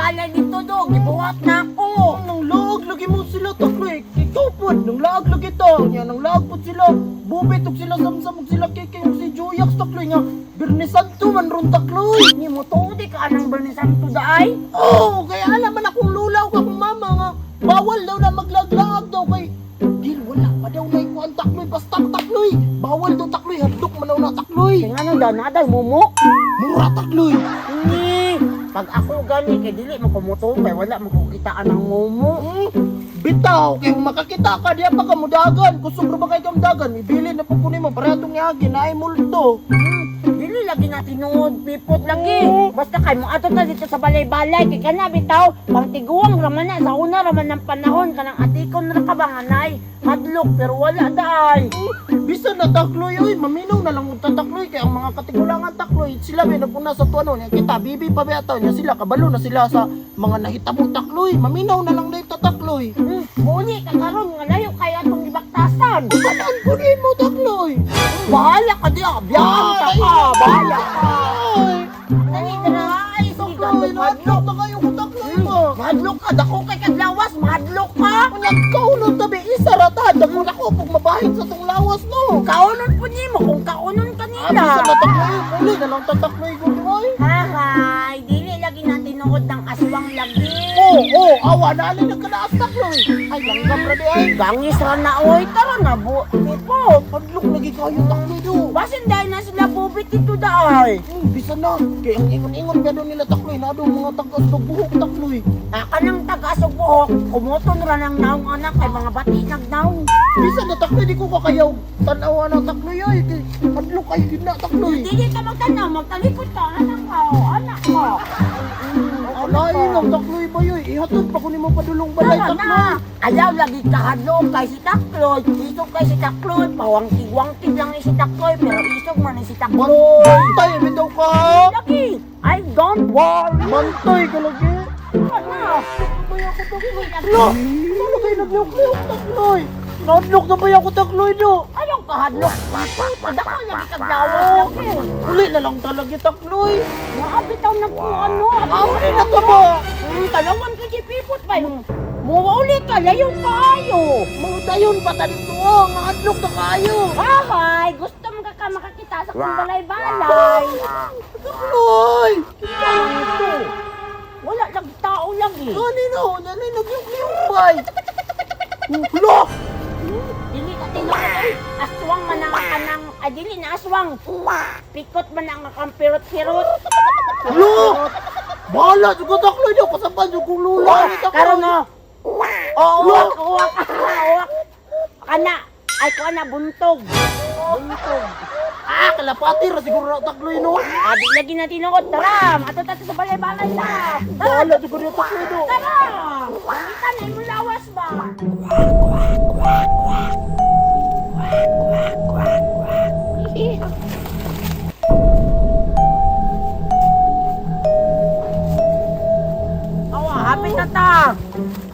balay-balay dito do. Gibuhat na ako. Nang laag lagi mo sila takloy. Ikaw po, nang laag lagi ta. Nya nang laag po sila. Bubit og sila samsam og sila kiki og si Juyax takloy nga. Birni Santo man ron takloy. Ni mo tuod ka anang Bernie Santo daay. Oo, oh, kaya alam man akong lulaw ka akong mama nga. Bawal daw na maglaglaag daw kay Dil, wala pa daw na ikuan takloy, basta takloy. Bawal daw takloy, hadlok man daw na takloy. Kaya nga daw na mumo. Mura takloy. Ni, pag ako gani kay dili mo kumutuo kay wala mo kitaan ang mumo. Bitaw, kay kung makakita ka, diya pa ka mudagan. Kusog ra ba kay kamudagan? Ibili na po kunin mo, para itong niagi, na ay multo. Dili lagi na tinuod pipot lagi. Basta kay mo ato ta dito sa balay-balay kay kana bitaw pangtiguang raman na sa una raman ng panahon kanang atikon ra ka ba nga nay hadlok pero wala daay. Bisan na takloy, oy, maminaw na lang og tatakloy kay ang mga katigulangan takloy, sila may nagpuna sa tuano niya kita, bibi pa ba niya sila, kabalo na sila sa mga nahitabong takloy, maminaw na lang na tatakloy. Muli ka karon nga layo kay atong gibaktasan. Usanan ko rin mo takloy. Bahala ka diya, biyahan ta ka, bahala ka. Ay, Dali na ay sige ka takloy, nahadlok na kayo ko takloy mo. Mahadlok ka, dako kay kadlawas, mahadlok ka. Nagkaunon tabi, isa rata, dako na ko pag mabahin sa tong lawas no. Kaunon po nimo kung kaunon Ah, kanila. bisan na takloy, muli na lang tatakloy ko oy. Hahay, dili lagi na tinuod ng aswang lagi. Oo, oh, awa na alin nagkanaas takloy. Ay, langgam ra di ay. Gangis ra na oy, tara na bu. Tipo, Hadlok lagi kayo takloy do. basin dahil na sila bubit dito daay. Bisan na. Kay ang ingon-ingon ba nila takloy na do mga tagas og buhok takloy. Ah, kanang tagasog buhok, kumuton ra ng naong anak kay mga bati nagnaong. Bisan na takloy di ko kakayaw tan-awa na takloy ay kay hadlok ay gid na takloy. Dili ka magtanaw, magtalikod ka, anak ka, oh, anak ka. Alay lang takloy ba yoy? Ihatod pa ko nimo padulong balay Tara takloy. na! Ayaw lagi kahadlok kay si Takloy. Isog kay si Takloy. Pawangkig-wangkig lang ni si Takloy. Pero isog man ni si Takloy. Bantay bitaw ka. Lagi! I don't worry. Bantay ka lagi. Tara na! Bay ako takloy. Lo, ano kayo nagliyok-liyok takloy? Nahadlok na ba ako takloy do? Anong kahadlok? Padako lagi kaglawas lagi. Uli na lang talaga takloy. Nakabitaw na po ano. Ah, uli na to ba? Tanawan ka si Pipot ba? Muwa ulit ka, layo kaayo. Mga pa ta dito, oh, nga hadlok na kayo. Bye! Gusto mo ka makakita sa kong balay-balay. Takloy! Ito. Wala lang tao lagi. Gani na, dali nagyok-liyok bay. Lo! Dili na tinuod ay aswang man ang kanang ay dili na aswang. Pikot man ang kampirot-pirot. Lo! Bahala, juga takloy daw, kasapan yung kong lula. Karon no. Oh, Lo! uwak, uwak, uwak. Kana ay ko na buntog. Buntog. Ah, kalapati ra siguro na takloy no. Ah, di lagi na tinuod. Tara, ato tato sa balay-balay na. Tara, Bahala siguro na takloy no. tara. Kita na imong lawas ba? Awa, happy na ta.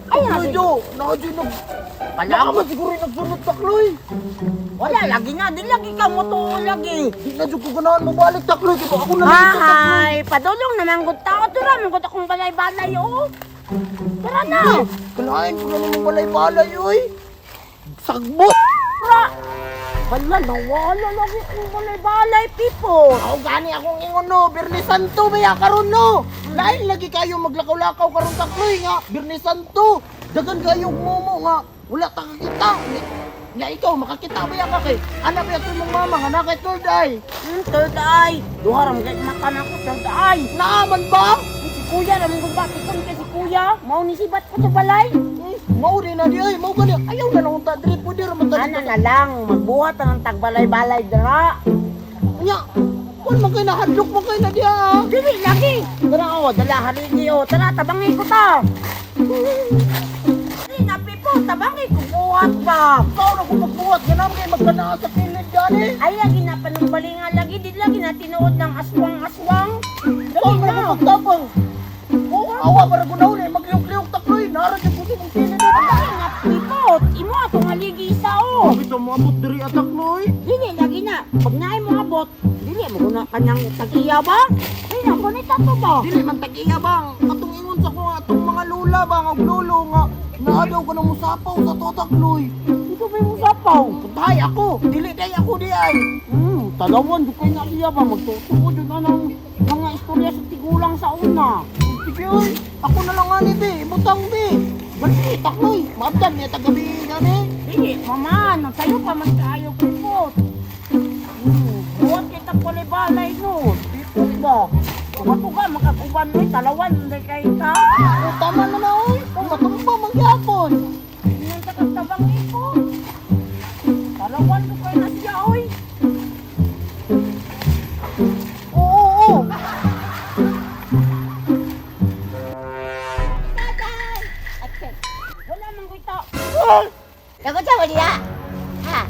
Ay, Takloy do, nakadyo nag... Kala Baka man siguro yung nagsunod takloy. Wala, lagi na. Di lagi ka mo to lagi. Di na jud ko ganahan mo balik takloy. Kaya ako na lang ito takloy. Hi! Padulong naman gud tao. Tara, man gud akong balay-balay, oh. Tara na. Kalain ko na naman balay-balay, oy. Sagbot! Tara. Wala, nawala lagi akong balay-balay, people. Ako gani akong ingon no, Birni Santo ba karon no? Lain lagi kayo maglakaw-lakaw karon takloy nga, Birni Santo. Dagan kayo momo nga, wala ta kakita. Nga ikaw makakita ba ka kay? Ana ba ito mong mama nga nakay third eye? Third eye. Duha ra man kay mata nako, third eye. Naaman ba? Si kuya ra man gud ba tikon kay si kuya. Mao ni sibat ko sa balay. Mao rin na di ay, mao gani. Ayaw na lang ta diri pwede ra man ta. Ana na lang, magbuhat na ng tagbalay-balay dira. Nya, kun man kay nahadlok man kay na diya. Ah. Dili lagi. Tara oh, dala haligi oh. Tara tabangi ko ta. Dili na pipo, tabangi ko buhat ba. Ikaw na kung magbuhat ganam kay magkanaa sa kilid gani. Ay lagi na panumbalingan lagi, di lagi na tinuod ng aswang-aswang. Ikaw Dali na na. kung magtabang. Oh, awa para gunahon eh, magliyok-liyok takloy, nara jud ko mong kilid. Dali na pipot, imo atong haligi isa oh. Bakit mo abot diri atak noy? Dili lagi na. Pag naay mo abot, dili mo guna kanyang tag-iya ba? na ganita to ba? Dili man tag-iya bang katong ingon sa ko nga atong mga lola bang og lolo nga naa daw kanang musapaw sa to, takloy. Ito ba yung sapaw? Tay ako, dili day ako di ay. Talawan di kay na siya ba magtutuo jud na ng mga istorya sa tigulang sa una. Sige oy, ako na lang ani be, butang be. Bali takloy, maabdan niya tagabi gani. Dili, mama, nang sayo pa man kaayo pipot. Buhat kita balay no. Pipot ba? Tuga-tuga makaguban mo, talawan hindi kay ka. O tama na na oy, o matumba mangyapon. Ingon sa katabang iko. Talawan ko kay na siya, oy. Oo, oo, oo. Wala man ko'y tao. Dagot sa wala. Ha?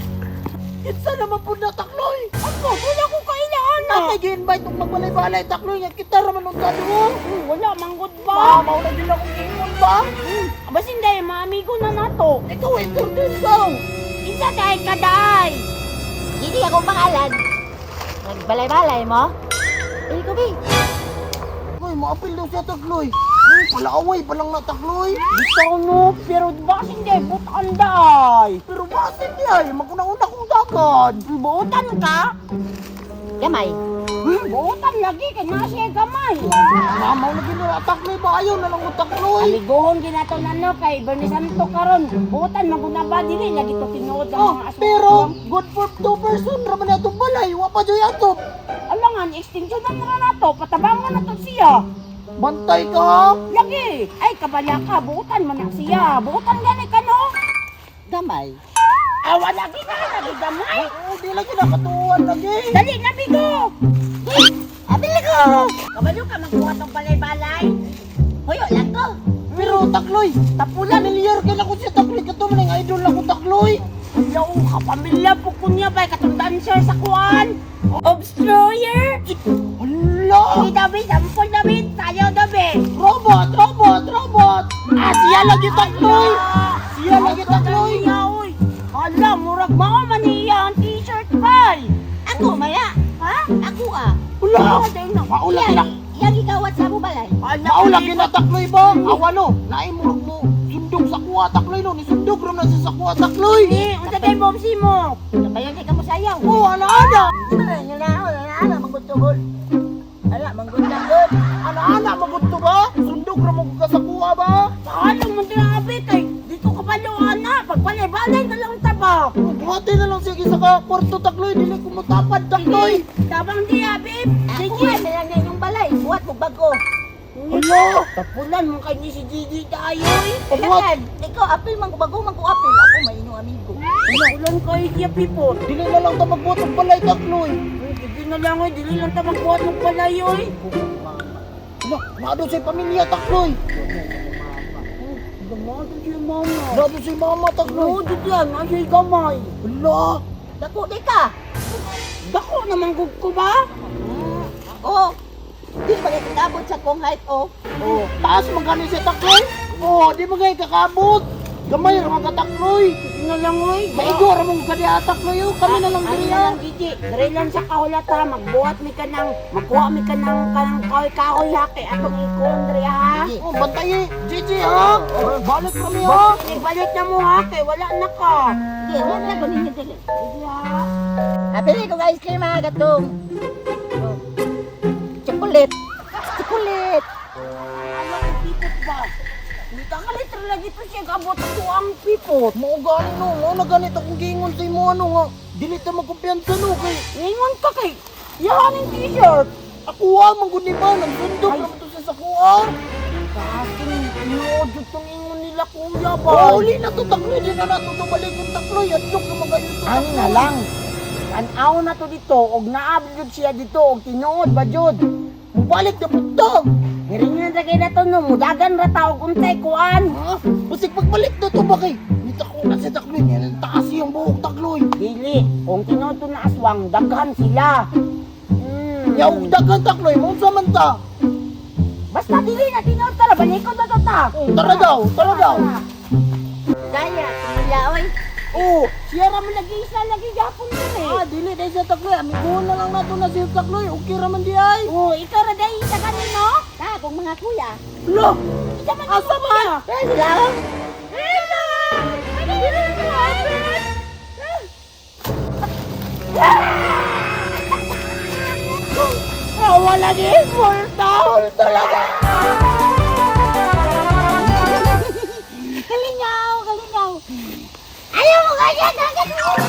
Kinsa naman po na takloy? Ako, wala ko kailangan na. Natay gi-invite og magbalay-balay takloy nga kita ra man unta duo. Wala man gud ba? Ma, mao na gyud akong ingon ba? Basin dahil mga amigo na nato. Ikaw entertain daw. Kinsa dahil ka daay? Hindi akong pangalan. Nagbalay-balay mo? Eh, kubi. Uy, maapil daw siya takloy. Uy, palaaway pa lang na takloy. Bitaw no, pero basin dahil butan daay. Pero basin di ay, maguna-una kong dagan. Buutan ka? Gamay. Buutan lagi kay na siya gamay. Mamaw na gyud na takloy ba ayaw na lang ko takloy. Amigohon ginato na no kay Bernie Santo karon. Buutan maguna ba dili lagi to tinuod ang Oh, mga aswang. pero good for two person ra man atong balay, wa pa joy ato. Alangan extension na na nato, patabangon na to siya. Bantay ka ha. Lagi. Ay kabala ka, buutan man na siya. Buutan gani ka no? Gamay. Awa lagi na lagi gamay. Oo, di lagi nakatuwan lagi. Dali na bigo. Abili ko. Kabalo ka magbuhat og balay-balay. Huyo lang ko. Pero takloy, tapulan milyar kay nako siya takloy kato man ang idol nako takloy. Ayaw ka pamilya po kunya bay katong dancer sa kuan. Obstroyer. Hala! Sige David, sampol David, sayaw David. Robot, robot, robot. Ah, siya lagi takloy. Siya lagi takloy. Oy. Hala, murag mao man niya ang t-shirt bay. Ako maya. Ha? Ako ah. Hala! Hala. Maula na. Yang ikawat sa mo balay. Maula gina takloy ba? Awa no, naay murag mo sundog sa kuha takloy no, ni sundog ram na siya sa kuha takloy. Ni, unsa kay Bobsi mo? Kabayan kay kamo sayaw. Oh, ana ana. Ana ana manggutugol. Ala manggutugol. Ana ana magudto ba? Sundog ra mo ka sa kuha ba? Paano mo grabe kay dito ka balo ana, pagbalay-balay na lang ta ba. Buhati na lang sige sa ka kwarto takloy, dili ko mutapad takloy. Tabang di abi. Ako Sige. ah, na lang yung balay. Buhat mo bago. Hala! Tapulan mo kay ni si Gigi tayo eh. Pabuhat. Kailangan, ikaw apil man ko bago man ko apil. Ako may inyong amigo. Wala ulan kay diya people. Dili na lang ta magbuhat og balay takloy. Sige na lang oy, dili lang ta magbuhat og balay oy. Hala, naa daw sa pamilya takloy. Gamay si mama. Naa daw si mama takloy. Oo, dito yan, ay gamay. Hala! Dako di ka. Dako naman gud ko ba? Oh. Di ba kay sa kong height oh. Oh, taas man gani si takloy. Oh, di man gani kakabot. Gamay ra man ka takloy. Sige na lang oy. Maigo ra mong kadi takloy oh. Kami na lang Ano diri na ah. lang, Gigi. Diri lang sa kahulata, magbuhat mi ka ng, magkuha mi ka ng kanang kahoy-kahoy ha, kay atong ikon diri ha. Oh, bantay eh. Gigi ha. Balik kami ha. Ibalik na mo ha, kay wala na ka. Sige, wala na ko ninyo dili. Sige ha. Apil ko ice cream ha katong. Oh. Chocolate. Chocolate. Ala ko pipot ba? Hindi ka kalitra lagi to siya gabot ako ang pipot. Mao gani no, mao na ganito kung giingon sa imo ano nga. Dili ta magkumpiyansa no kay Ningon ka kay, yahan ang t-shirt. ako ha man gud ni ba nang sundog Ay. ra man to sa sakuha. Kakin, tinuod yung tong ingon nila kuya ba? Oh, uli na to takloy di na nato to balik ang takloy. Adlok na magayon to. Ani na lang. Tanaw na to dito, og naab jud siya dito, og tinuod ba jud? Mubalik na pud ta. Niringin na kay na to no, mudagan ra ta og untay kuan. Ha? Basig pagbalik na to ba kay Nita ko na si takloy niya nang taas iyang buhok takloy. Dili, kung tinuod to na aswang, daghan sila. Nya og daghan takloy mo unsa man ta? Basta dili na tinuod tara, balikon na to ta. Oh, tara daw, tara daw. Daya, tumila oy. Oh, siya ra man lagi isa lagi gapon din eh. Ah, dili dai siya takloy. Amiguhon na lang nato na siya takloy. Okay ra man di ay. Oh, ikaw ra dai isa kanino? Ta, akong mga kuya. Lo, Isa man asa man? Eh, sila. Hello! Awa lagi, multa! Multa lagi! Kalingaw, kalingaw. Ayaw mo ganyan, dagat mo.